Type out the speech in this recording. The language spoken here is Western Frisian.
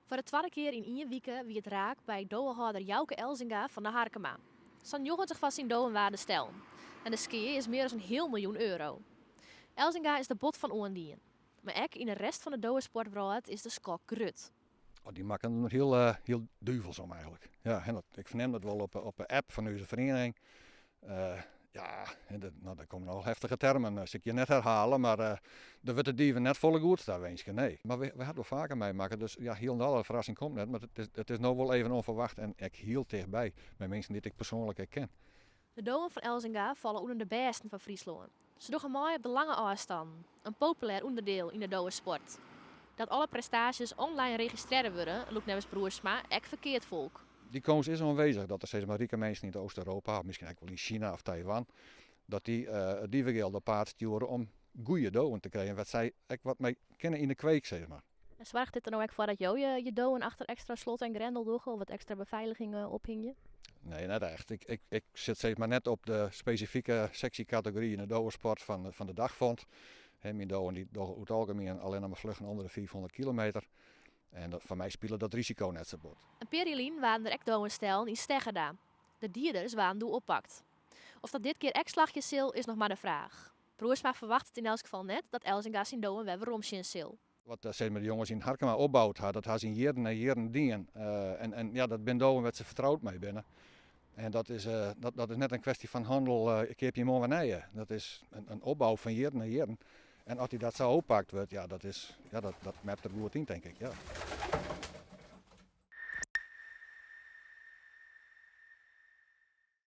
Foar de twadde kear yn ien wike wie it raak by dowehâlder Jouke Elzinga fan De Harkema. Sa'n 90 fan syn dowen waarden stellen. En de skea is mear as in heal miljoen euro. Elzinga is der bot fan oandien. Mar ek yn de rest fan de dowesportwrâld is de skok grut. Oh, dy makken der hiel, uh, hiel duvels om eigentlik. Ja, en dat, ik fernim dat wol op de app fan ús feriening. Ja, no, der komme noch heftige termen, sil ik hjir net herhale, mar der wurdt de dieven net folle goeds tawinske, nee. Mar we ha it wol faker meimakke, dus ja, hielendal in ferrassing komt net, mar it is no wol even ûnferwacht en ek hiel tichtby, mei minsken dy't ik persoanlik ek ken. De dowen fan Elzinga falle ûnder de bêsten fan Fryslân. Se dogge mei op de lange ôfstannen, in populêr ûnderdiel yn de dowesport. Dat alle prestaasjes online registrearre wurde, lûkt neffens Broersma ek ferkeard folk. Dy kâns is oanwêzich dat der sis mar rike minsken yn Oost-Europa, of miskien ek wol yn Sina of Taiwan, dat dy it dievegeld op paad stjoere om goede dowen te krijen, wêr't sy ek wat mei kinne yn de kweek, sis mar. En soarget dit der no ek foar dat jo je dowen achter ekstra slot en grendel dogge of wat ekstra befeiliging ophingje? Nee, net echt. Ik sit sis mar net op de spesifike seksjekategory yn de dowesport fan de Dagfond. Myn dowen dy dogge oer it algemien allinne mar fluchten ûnder de 500 kilometer. En dat, foar my spilet dat risiko net sa bot. In pear jier lyn waarden der ek dowen stellen yn Steggerda. De dieders waarden doe oppakt. Oft dat dit kear ek slagje sil, is noch mar de fraach. Broersma ferwachtet yn elts gefal net dat Elzinga syn dowen wer werom sjen sil. Wat sis mar de jonges yn Harkema opboud ha, dat ha se yn jierren en jierren dien. En ja, dat binne dowen wêr't se fertroud mei binne. En dat is net in kwestje fan hannel, ik keapje moarn wer nije. Dat is in opbou fan jierren en jierren. En as dy dat sa oppakt wurdt, ja, dat is, ja, dat mept der goed yn, tink ik. Ja.